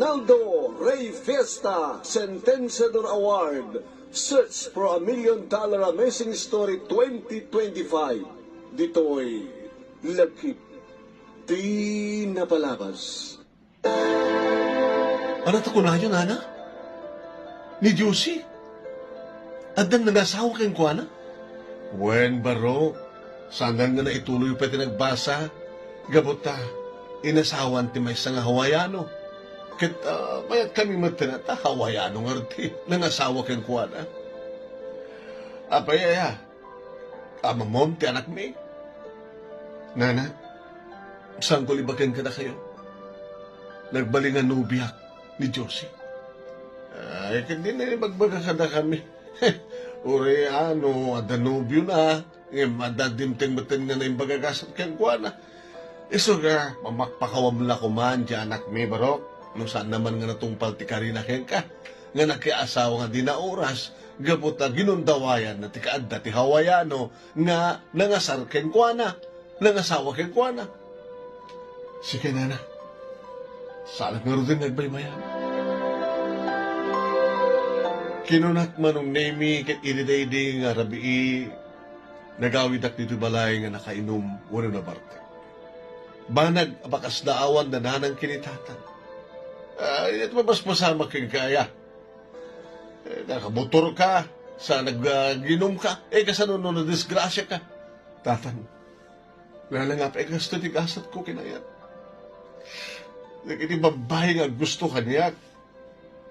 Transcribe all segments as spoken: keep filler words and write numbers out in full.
Naldo Rey Fiesta Sentenciador Award, Search for a Million Dollar Amazing Story twenty twenty-five. Ditoy Lagip ti Napalabas. Ano ta kunayon, Ana? Ni Josie? Addan nangasawa kenkuana? Wen, baro, saanen nga naituloy pay ti nagbasa. Gapu ta, inasawan ti maysa nga Hawaiano. Ket, ah, mayat kami met ta Hawaiano ngarud ti nangasawa kenkuana. Apay aya, amamom ti anakmi? Nana, saanko ibaga kadakayo? Nagbalin nga nobiak ni Josie. Ay, ket dina ibagbaga kadakami. Uray ano, adda nobiona, ngem adda dimteng metten nga naimbag a gasat kenkuana. Isu nga, mamakpakawam la koman ti anakmi, barok, no saan naman nga natungpal ti karina kenka, nga nakiasawa nga dina oras, gapu ta ginundawayanna ti kaadda ti Hawaiano nga nangasar kenkuana, nangasawa kenkuana. Sige, Nana. Saanak ngaruden nga agbaybayan. Kinunak, Manong Nemi, ket idi daydi nga rabii, nagawidak ditoy balay nga nakainom wenno nabartek. Banag a pakasdaawan da Nanang ken ni Tatang. Ay, ket mapaspasamak kenka aya. Eh, nakamotorka, sa nag-, ah, nag-inumka, eh, kasano no nadisgrasiaka? Tatang, nalangap, eh, kastoy ti gasatko ken ayat. Dagiti babbai nga aggusto kaniak,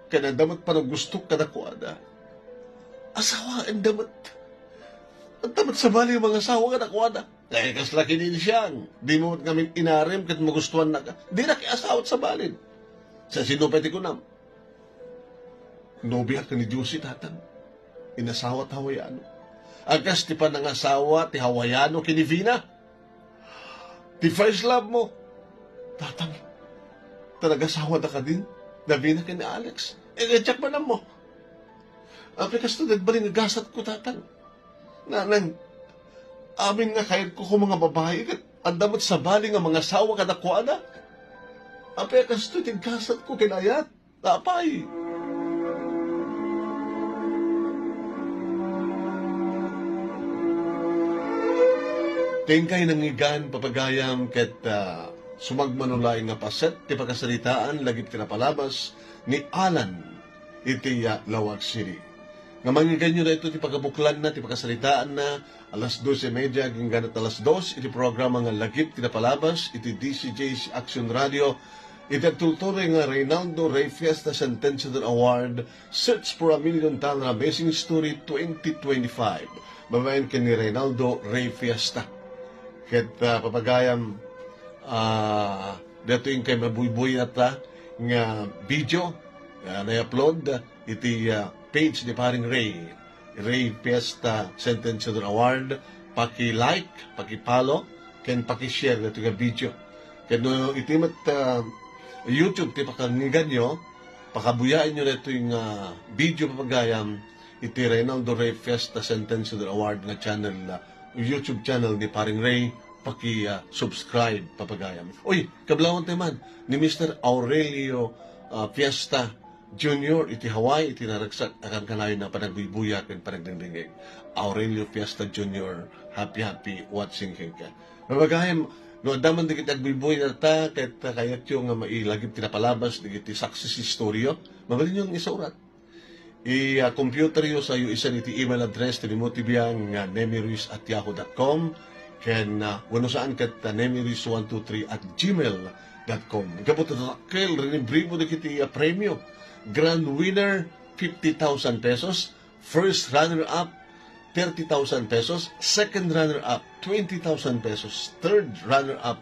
ken adda met panaggusto kadakuada. Asawaenda met. Adda met sabali nga mangasawa kadakuada. Eh, kasla kin ni Siang, dimo met ngamin inarem ket magustuannaka. Dinak iasawa ti sabalin. Sa sino pay ti kunam? Nobiak ken ni Josie, Tatang. Inasawa ti Hawaiano. A kas ti panangasawa ti Hawaiano ken ni Vina. Ti first love mo. Tatang, ta nagasawada kadin, da Vina ken ni Alex. Eh, diak man ammo. Apay kastoy ti nagbalin nga gasatko, Tatang? Nanang, amin nga kayatko koma nga babai, ket adda met sabali nga mangasawa kadakuada. Apay kastoy ti gasatko ken ayat? Apay? Ti inkay nangngegan, papagayam, ket, ah, sumagmamano laeng nga paset ti pakasaritaan lagip ti napalabas ni Alan iti, ah, Laoag City. Nga mangngegganyo daytoy ti pagabuklanna ti pakasaritaanna, alas dos y media agingga alas dos iti programa nga Lagip ti Napalabas iti D C J C Action Radio, iti agtultuloy nga Reynaldo Rey Fiesta Sentenciador Award, Search for a Million Dollar Amazing Story twenty twenty-five, babaen ken ni Reynaldo Rey Fiesta. Ket, ah, papagayam, ah, daytoy inkay mabuybuy-, ah, nga video, ah, na-upload iti, ah, page ni Paring Rey, Rey Fiesta Sentenciador Award. Paki-like, paki-follow, ken paki-share daytoy nga video. Ken no iti met, ah, YouTube ti pakangngegganyo, pakabuyaenyo daytoy nga video, papagayam, iti Reynaldo Rey Fiesta Sentenciador Award nga channel, ah, YouTube channel ni Paring Rey, paki, ah, subscribe, papagayam. Uy, kablawan tayo man ni Mister Aurelio, ah, Fiesta Junior iti Hawaii, iti naragsak a kankanayon a panagbuybuya ken panagdengdengngeg. Aurelio Fiesta Junior, happy, happy watching kenka. Papagayam, no adda man dagiti agbuybuy dayta, ket kayatyo nga mailagip ti napalabas dagiti success story-yo, mabalinyo nga isurat. I, ah, computer-yo sa iyo isan iti email address ti Nemo T V nga nemiruiz at yahoo dot com, ken, ah, wenno saan ket, ah, nemiruiz one two three at gmail dot com. Gapu ta dakkel, rinibribo dagiti, ah, premio. Grand winner, fifty thousand pesos. First runner-up, thirty thousand pesos. Second runner-up, twenty thousand pesos. Third runner-up,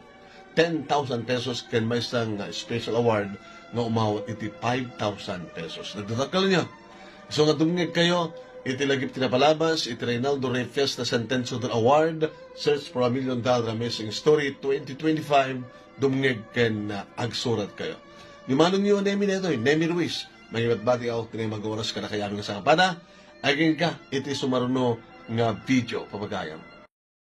ten thousand pesos ken maysa nga special award nga umawat iti five thousand pesos. Nagdadakkel niya. So, nga dumngeg kayo iti lagip ti napalabas iti Reynaldo Rey Fiesta Sentenciador Award, Search for a Million Dollar Amazing Story twenty twenty-five, dumngeg ken, ah, agsurat kayo. Ni manongyo, Nemi daytoy, Nemi Ruiz, mangibatbati ako iti nga oras kadakayo amin nga sangapada. Agingga iti sumaruno nga video, papagayam.